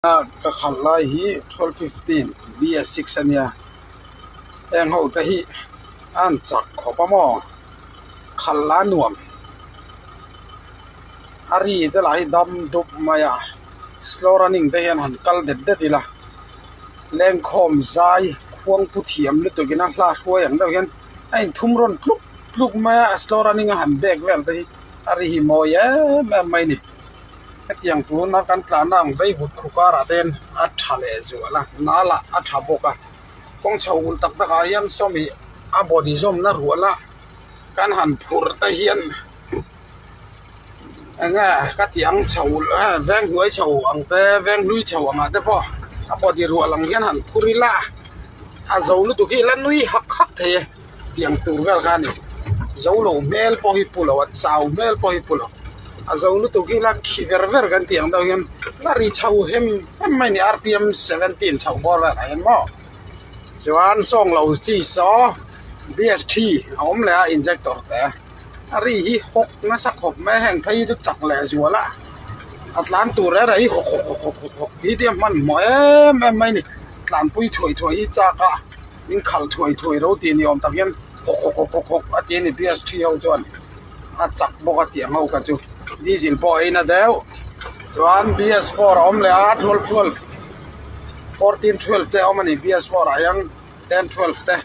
Ka khalh lai hi 12:15 BS6 a nia heng ho te hi a han chak khawp a maw khalh la nuam a ri te lah hi dam dup mai a slow running te hian han kal det det ila lengkhawm zai khuang pu thiam lutuk in a hla hruai ang deuh hian a inthum rawn tluk tluk mai a slow running a han bek vel te hi a ri hi mawi em em mai a ni. Hetiang tuna kan tlanna ang vei vut khu karah te hian a tha leh zual a nal ah a tha bawk a kawng chho ulh tak tak ah hian sawmi a body zawmna rual a kan han phurh te hian eng nge ka tih ang chho ulh veng hnuai chho ang te veng hlui chho ang ah te pawh a body rual ang hian han phur ila a zo lutuk hi la nui hak hak thei e tiang tur vel kha a ni zo lo hmel pawh hi pu lo a chau hmel pawh hi pu lo a zo lutuk hi la khi ver ver kan tih ang deuh hian la ri chho hem hem mai a ni rpm seventeen chhoh bawr velah hian maw chuan sawng lo chi saw bst a awm leh a injector te a ri hi hawk nasa khawp mai a heng phei hi chu chak leh zual a a tlan tur reng reng hi hawk hawk hawk hawk hawk hi te a hmanhmawh em em mai a ni tlanpui thuai thuai hi chak a. In khalh thuai thuai ro tih ni awm tak hian hawk hawk hawk hawk hawk a ti a ni BST ho chuan a chak bawk a tih ang ho kha chu diesel pawh a in a deuh chuan BS4 a awm leh a 12 12 14 12 te a awm a ni BS4 ah hian 10 12 te.